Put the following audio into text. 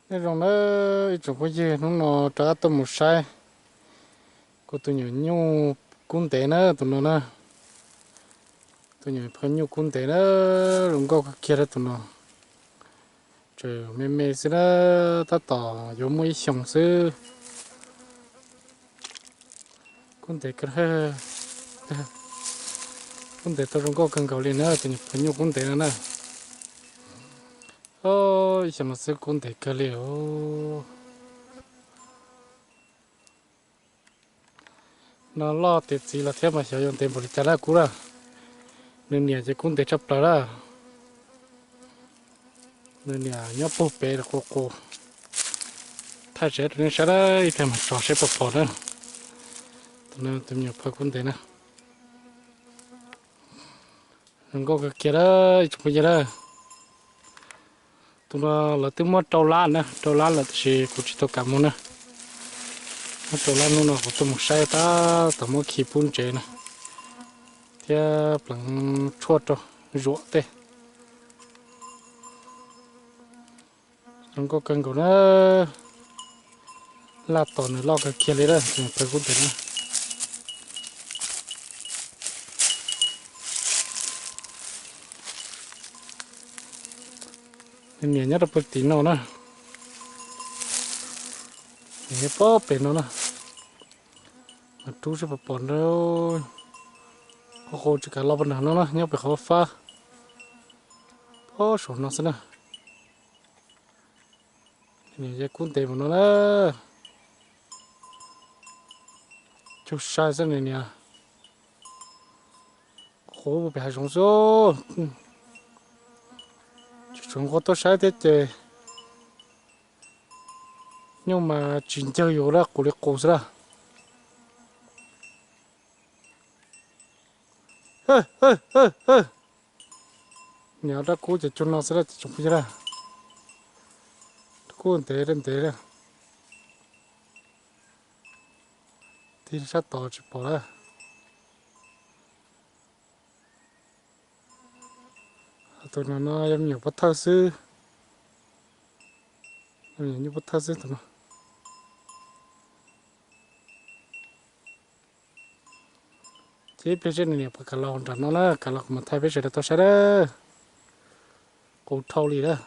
Nyob zoo na ib tsoom phooj ywg, hnub no rov qab tuaj mus saib kuv tus nyuam nyuj kub ntev na, tus no na. Tus nyuam phaj nyuj kub ntev na, zoo nkauj kawg kiag li tus no. Tseem me me xwb na, tab tom yuav muaj ib xyoos xwb. Kub ntev kawg, kub ntev tau zoo nkauj kawg nkaus li na, tus nyuam phaj nyuj kub ntev no na. Ib xyoos no xwb kub ntev kawg li os. No loj tiav txiv los thiab mas xyov yuav ntev npaum li cas lawm kub na. Nws niam ces kub ntev tshaj plaws lawm. Nws niam nyob puag pem qus qus. Thaij tsev rau nej saib na, ib pliag mam tso seb puas pom na. Tus no tus me nyuam phaj kub ntev na. Zoo nkauj kawg kiag lawm ib tsoom phooj ywg na. Tus no lawv twb muab rau lab na, rau lab lawm tab sis kuv tsis tau kam mus na. Muab rau lab, hnub no kuv tuaj mus saib tab tom muab khi pub ntsev na, thiab pleev tshuaj rau zuam tej. Zoo nkauj kawg nkaus na. Laj tom nws loj kawg kiag li lawm, phaj kub ntev na. Nws niam nyob rau puag tim no na. Nws nyob puag pem no na. Mas rub seb puas pom na. Qus qus tsis kam los puag nram no na, nyob pem qhov fab puag saum no xwb na. Nws niam kub ntev mus no na. Cug sai xwb nws niam. Qus puag pem hav zoov xwb. Tseem tshuav nqua tuaj saib thiab ces nyuj mas tsis ncawg yus lawm, qus li qus xwb lawm. Niam rab kub ces cug no xwb lawm ces tsoom phooj ywg na. Rab kub ntev li ntev li. Tig sab tod tsis pom lawm. Tus no no yog me nyuam pov thawj xwb. Nyuam nyuj pov thawj xwb tus no. Ces ib pliag seb nws niam puas kam los nram no na, kam los kuv mam thaij peb sawv daws tau saib na. Qus dhau li lawm.